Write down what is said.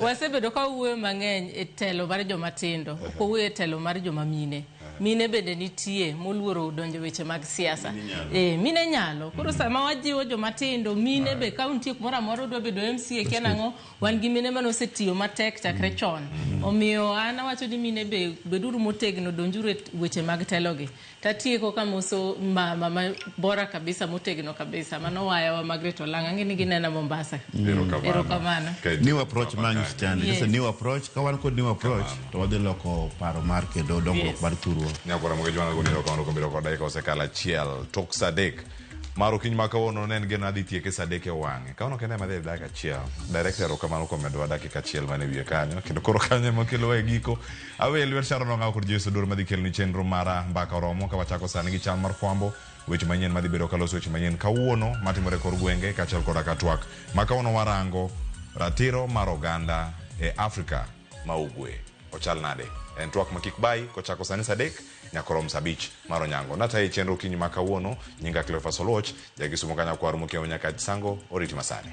Wasebedo ka wawuoyo mang'eny e telo mar joma tindo, ok wawuoyo e telo mar joma mine. Mine bende nitie moluoro donjo e weche mag siasa. Eh, mine nyalo. Koro sama wajiwo joma tindo, mine be ka nitie kumoro amora odwa bedo MCA kia nang'o, wan gi mine mane osetiyo matek chakre chon. Omiyo an awacho ni mine be beduru motegno, donjuru e weche mag telogi. Tatieko kamoso mama ma bora kabisa motegno kabisa mano wayawa Margaret Olanga ang'e ni ginena Mombasa. Erokamano. Erokamano. Kae New approach kama ma kanyo. chande. Yes. Yes. New approach, ka wan kod new approach to wadhi loko paro mar kendo dongruok Yes. mar thurwa. Nyakwara Moge Jwana goni erokamano kuom bedo kod dakika osekalo achiel tok sa adek mar okinyi ma kawuono ne en geno adhi tieke sa adek e wang'e. Kawuono kende ema adhi e dakika achiel. Director erokamano kuom medowa dakika achiel mane wiye kanyo. Kendo koro kanyo ema kelowa e giko. Awe lwet Sharon Ong'aw kod Joyce Oduor madhi keloni chenro mara Mbaka Oromo ka wachako sani gi chal mar fwambo, weche manyien madhi bedo kaloso weche manyien kawuono matimore e kor gwenge kaachiel koda ka twak ma kawuono warango ratiro mar oganda e Afrika ma Ugwe ochal nade. En twak ma kik bayi kochako sani saa adek nyaka orom saa abich mar onyango. Natayi chenro okinyi ma kawuono, nyinga Cleophas Oluoch, ja Kisumo ka nyakwar Mokiewo Nyakach Sango, oriti masani.